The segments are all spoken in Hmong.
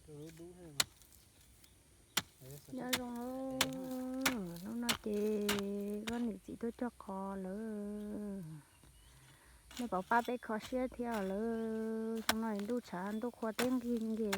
Nyob zoo, hnub no ces koj niam txiv tuaj cog qos lawm. Nej puas pab peb kho siab thiab lawm. Xyoo no ntuj tshav ntuj qhua teb nqig nqig,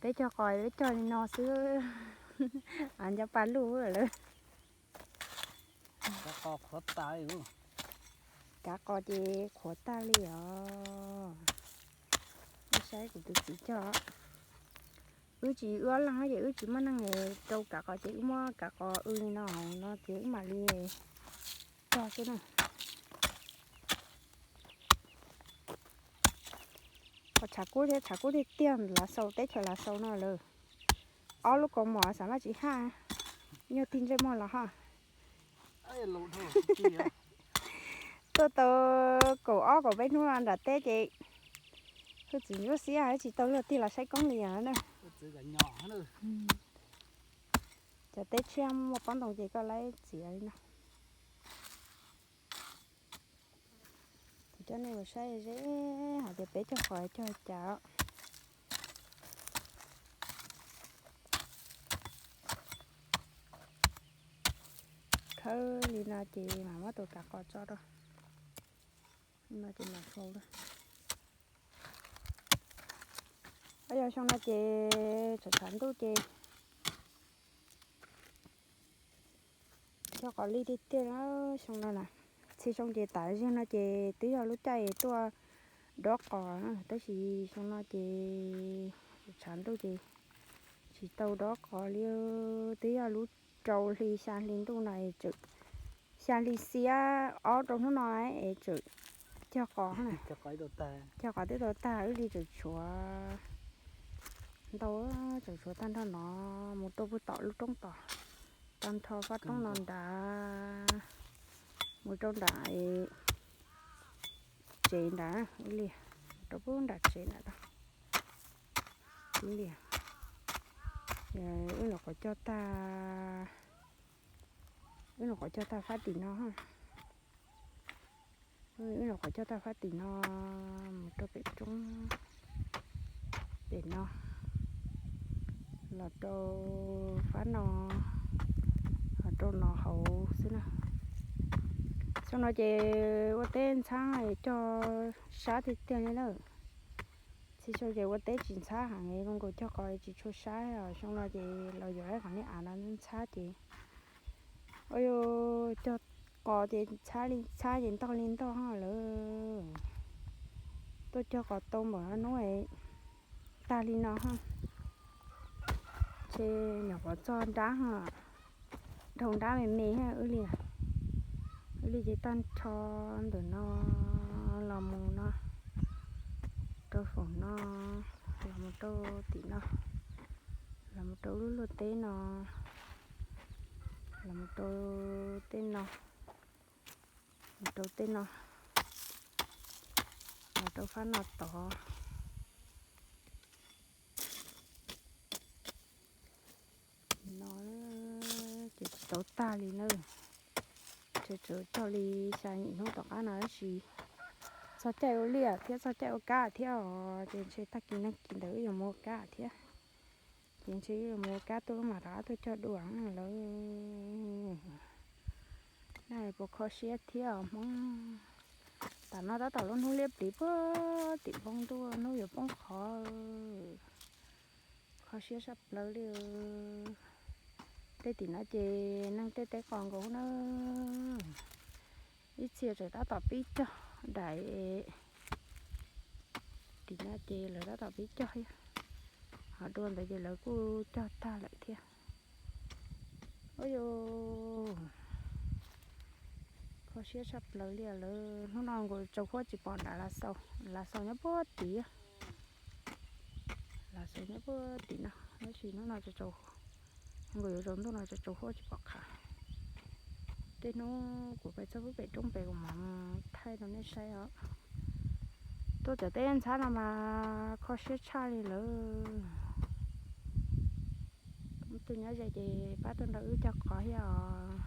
peb cog qos peb cog li no xwb, av nco pa luj lawm. Kav qos ces qhuav tag li os. Nej saib kuv tus txiv cog, wb tsis, wb ob leeg ces wb tsis muaj neeg rau kav qos ces wb muab kav qos wb li no, no ces wb mam li cog xwb na. Qhov tshav kub thiab, tshav kub tiag tiag, Lav Xaus, teb chaws Lav Xaus no lawm. Ob lub kaus mom xav maj tsis haj, nyuag tig ntsej muag los haj. Tuaj tau kaum ob kaum peb hnub nram teb ces hwj txwv ntsuab xiab tsis tau luag tig los saib koob li na. Cov teb tshiab muaj pob ntoo ces koj laib txiav li no. Kuv coj nej mus saib ze hais tias peb cog qos cog cas. Khawb li no ces mam muab tus kav qos tso rau. No ces mam faus lawm. Yog xyoo no ces tshav tshav ntuj ces cog qos lij tiag tiag na. Xyoo no na, txhia xyoo ces tas zog no ces twb yog lub caij tuaj dob qos na, tab sis xyoo no ces tshav ntuj ces tsis tau dob qos li. Twb yog lub rau hli xya hli ntuj no, xya hli xiab ob rau hnub no es tseem cog qos na. Cog qos twb tau tag, wb li tseem tshuav ntau, tseem tshuav tag nrho no mus rau puag tom lub roob tod, tag nrho fab roob no nrad, mus rau nram tsev nrad, ib li rau puag nram tsev nrad tod. Ib li wb nyuam qhuav cog tag, wb nyuam qhuav cog tag fab tim no, wb nyuam qhuav cog tag fab tim no mus rau pem roob pem no, los rau fab no, los rau no hauv xwb na. Xyoo no ces ua teb ntxhab cog sab tiag tiag li na. Txhia xyoo ces ua teb tsis ntxhab heev, zoo nkaus cog qos tsis tshua sab os. Xyoo no ces los yuav qhov niag av no ntxhab ces, ua cog qos ces ntxhab li ntxhab ces ntog li ntog lawm. Tuaj cog qos tau npaum no hnub tag li no, ces nyuam qhuav txog nrab, dhau nrab me me wb li, wb li ces tag nrho ntawm no los mus no, rau faum no, los mus rau tim no, los mus rau lub luaj teb no, los mus rau tej no, mus rau tej no, los rau fab no tod. No ces tsis tau tag li na. Tseem tshuav cog li xya yim hnub tom qab no tab sis txog caij ua liaj thiab txog caij ua kab thiab os, ces ntshe tag kis nag kis ntawd wb yuav mus ua kab thiab. Ces ntshe wb yuav mus ua kab tuaj lub mam rov qab tuaj cog dua lawm. Nej puas kho siab thiab os Hmoob? Tam no tab tom lub hnub liab pliv puag tim npoo ntuj, hnub yuav poob qho. Kho siab saj plaws li. Tej tim no ces neeg tej teb qos nkaus na. Ib txhia tseem tab tom pib cog daim tim no ces lawv tab tom pib cog thiab. Ho dua ntawd ces lawv kuj cog tag lawm thiab. Ua yus kho siab saj plaws li lawm. Hnub no nkaus tsaus huab tsis pom nram Lav Xaus, Lav Xaus nyob puag tim, Lav Xaus nyob puag tim no, tab sis hnub no nkaus yuav tsaus ntuj no tsaus huab tsis pom qhov. Tej hnub kuv pais txog pub pem roob pem kuv mam thaij rau nej saib os. Tuaj cov teb ntxhab no mas kho siab tshaj li lawm. Tus nyob ze ces pab tuaj nrog wb cog qos thiab os.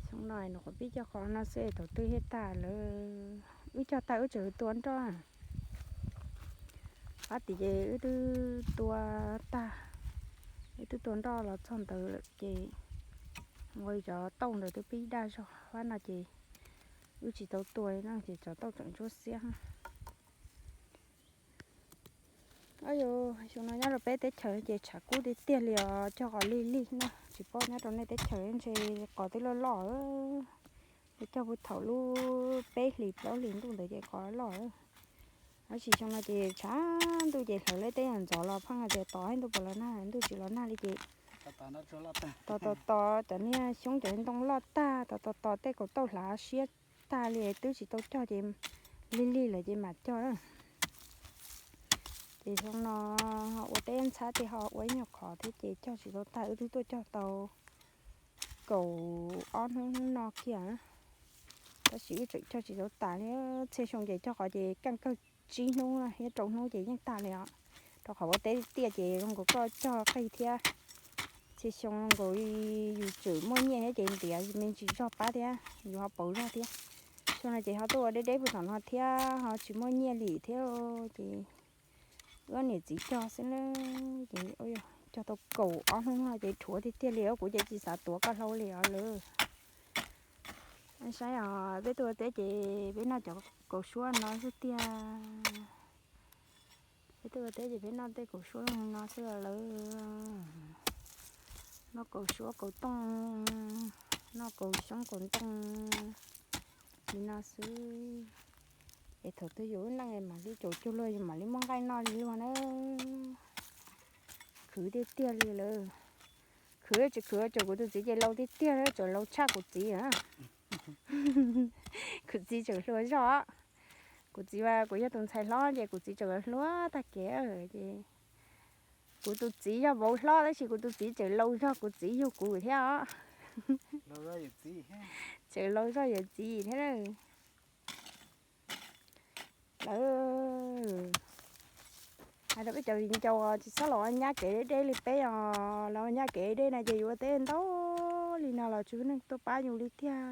Xyoo no nws qhuav pib cog qos no xwb thaum twg thiaj tag lawm. Wb cog tag wb tseem tua nroj. Pab tim ces wb twb tua tag, wb twb tua nroj los txog ntawd lawm ces ua cov tauj ntawd twb pib daj zog, pab no ces wb tsis tau tua li no ces cov tauj tseem ntsuab xiab. Yog xyoo no nyob rau peb teb chaws ces tshav kub tiag tiag li os, cog qos lig lig no, tsis paub nyob rau nej teb chaws ntshe qos twb loj loj. Cog puag thaum lub peb hlis plaub hlis ntuj ntawd ces qos loj. Tab sis xyoo no ces tshav ntuj ces hlawv leb teb ntxov los pheej hais tias tos ib ntuj puas los nag, ntuj tsis los nag li ces tos tos tos cov niag xyoob cov ntoo loj tag, tos tos tos tej kaum tauj hlav siab tag li twb tsis tau cog ces lig lig lawm ces mam cog. Ces xyoo no ua teb ntxhab tej ho ua ib nyuag qhov thiab ces cog tsis tau tag, wb twb tuaj cog tau kaum ob hnub hnub no kiag, tab sis wb tseem cog tsis tau tas li. Txhia xyoo ces cog qhov ces kaj kawg tsib hnub thiab rau hnub ces yeej tag li os. Rau qhov ua teb tiaj ces zoo nkaus koj cog qig thiab, txhia xyoo zoo nkaus yus tseem muaj nyiaj thiab ces ntiav me ntsis zog pab thiab yus ho pauv zog thiab. Xyoo no ces ho tuaj ua deb deb puag tom no thiab ho tsis muaj nyiaj li thiab ces wb niam txiv cog xwb na. Ces cog tau kaum ob hnub no ces dhuav tiag tiag li os, kuv ces tsis xav tuav koj hlau li os lawm. Saib os, peb tuaj ua teb ces peb noj cov kaus suab no xwb tiag. Peb tuaj ua teb ces peb noj tej kaus suab no xwb lawm. Noj kaus suab kaus tooj, noj kaus xyoob kaus ntoo li no xwb. Es thaum twg yus lub neej mam li caum cuag luag, yus mam li muaj nqaij noj li luag na. Khwv tiag tiag li lawm. Khwv tsis khwv, tsuas kuv tus txiv ces laus tiag tiag, tseem laus tshaj kuv txiv na. Kuv txiv tseem hluas zog. Kuv txiv mas kuv yog tus ntxhais hlob ces kuv txiv tseem hluas tag kev ces kuv tus txiv yog vauv hlob tab sis kuv tus txiv tseem laus zog kuv txiv yug kuv thiab os. Tseem laus zog yawm txiv thiab. Lawv hais rau peb cov viv ncaus tsis txhob los ua nyab kev deb deb li peb os, los ua nyab kev deb no ces yus ua teb ntau li no los tsis muaj neeg tuaj pab yus li tiag.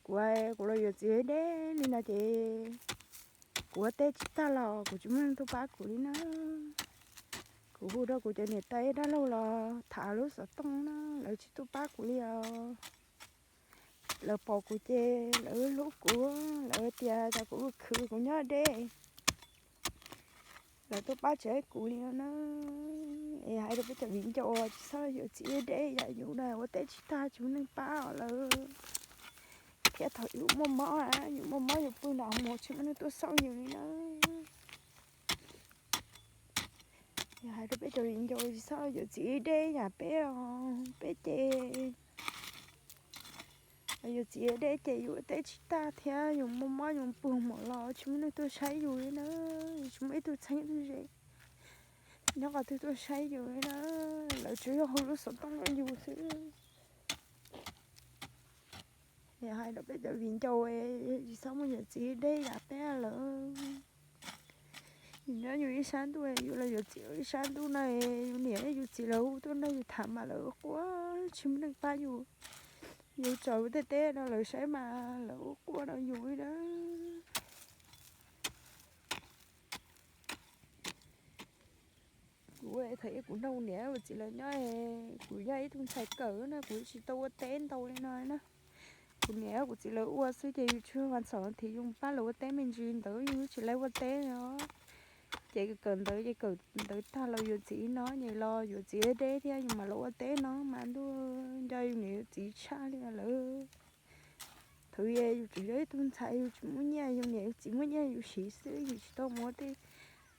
Kuv, kuv los yuav txiv deb li no ces kuv ua teb tsis tag los kuv tsis muaj neeg tuaj pab kuv li na. Kuv hu rau kuv cov niam tais dab laug los tham lub xov tooj na, lawv tsis tuaj pab kuv li os. Lawv pom kuv ces lawv hlub kuv, lawv tias tas kuv khwv kuv nyob deb, lawv tuaj pab tsis tau kuv li no na. Es hais rau peb cov viv ncaus tsis txhob yuav txiv deb yam yus na, ua teb tsis tag tsis muaj neeg pab os lawm. Thiab thaum yus muaj mob, yus muaj mob yus pw nram hauv mos tsis muaj neeg tuaj xauj yus li na. Yog hais rau peb cov viv ncaus tsis txhob yuav txiv deb yam peb os, peb ces yuav txiv deb ces yus ua teb tsis tag thiab yus muaj mob yus pw mos los tsis muaj neeg tuaj saib yus li na, yus tsis muaj ib tug txheeb ib tug ze nyob qhov twg tuaj saib yus li na, lawv tsuas yog hu lub xov tooj rau yus xwb. Yog hais rau peb cov viv ncaus tsis txhob muaj yuav txiv deb yam peb lawm. Yus nyob yus ib sab ntuj, yus los yuav txiv ib sab ntuj no, yus niam yus txiv lawv hu tuaj nrog yus tham mas lawv quaj tsis muaj neeg pab yus. Yus tsaus tej teb no lawv saib mas lawv quaj rau yus li na. Kuv thaum ub kuv nrog kuv niam kuv txiv lawv nyob, kuv yog ib tug ntxhais kawm na kuv tsis tau ua teb ntau li no na. Kuv niam kuv txiv lawv ua xwb ces yus tsuas vas txhaum thiab yus pab lawv ua teb me ntsis ntawd yus tsis lawv ua teb os. Ces kawm ntawv ces kawm ntawv tag los yuav txiv no ces los yuav txiv deb thiab yus mam los ua teb no mas ntuj nco yus niam yus txiv tshaj li lawm. Thaum yus tseem yog ib tug ntxhais yus tsis muaj nyiaj yus niam yus txiv muaj nyiaj yus siv xwb yus tsis tau muab tej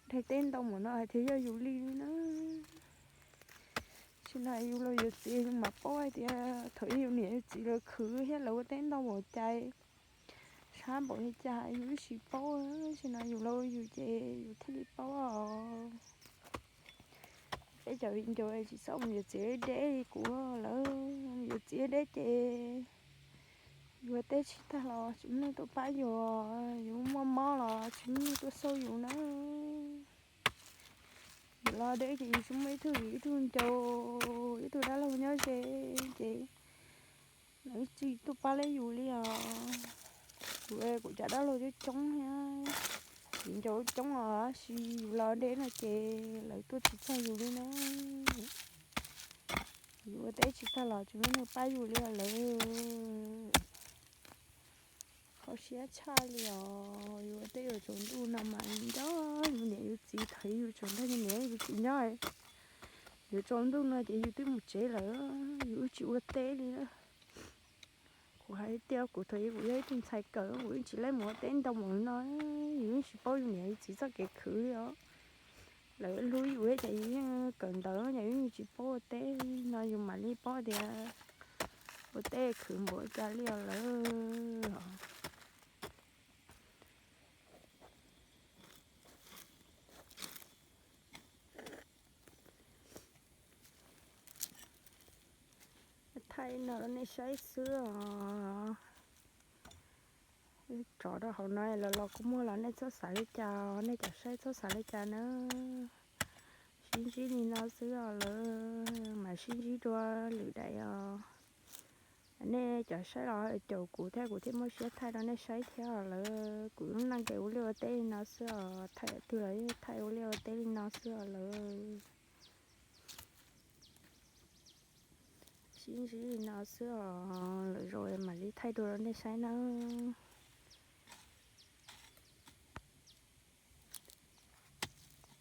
daig teb ntau mus no hais tias yog yus li na. Tam sim no yus los yuav txiv yus mam paub hais tias thaum yus niam yus txiv lawv khwv thiab lawv ua teb ntau npaum cas, sab npaum li cas yus ib sim paub. Tam sim no yus los yus ces yus thiaj li paub os. Peb cov viv ncaus tsis txhob mus yuav txiv deb li kuv lawm, yuav txiv deb ces yus ua teb tsis tag los tsis muaj neeg tuaj pab yus, yus muaj mob los tsis muaj neeg tuaj xauj yus na. Yus los deb ces yus tsis muaj ib tug viv ib tug ncaus ib tug dab laug nyob ze ces lawv tsis tuaj pab li yus li os. Kuv, kuv cov dab laug coob coob thiab, Viv ncaus coob os, sis yus los deb no ces lawv tuaj tsis txog yus li na. Yus ua teb tsis tag los tsis muaj neeg pab yus li os lawv. Kho siab tshaj li os, yus ua teb yuav tsaus ntuj no mas nco yus niam yus txiv, thaum yus tsaus ntuj niam yus txiv nyob, yuav tsaus ntuj no ces yus twb mus tsev lawm, yus wb tsis ua teb li. Kuv hais tias kuv thaum kuv yog ib tug ntxhais kawm kuv yeej tsis laib mus ua teb ntau mus no, yus yeej tsis paub yus niam yus txiv txoj kev khwv li os. Lawv hlub yus ces yus yeej kawm ntawv ces yus yeej tsis paub ua teb no yus mam li paub tias ua teb khwv npaum cas li os lawv. Thaij no rau nej saib xwb os. Tso rau hauv no los los kuv muag los nej txhob xav li cas, nej cov saib txhob xav li cas na. Sib ntsib li no xwb os lawv, mam sib ntsib dua lwm daim os. Nej cov saib los caum kuv thiab kuv thiaj muaj siab thaij rau nej saib thiab os lawv. Kuv lub neej ces ua liaj ua teb li no xwb os, thaij twg los thaij ua liaj ua teb li no xwb os lawv. Sib ntsib li no xwb os, lwm zaus mam li thaij dua rau nej saib nawb.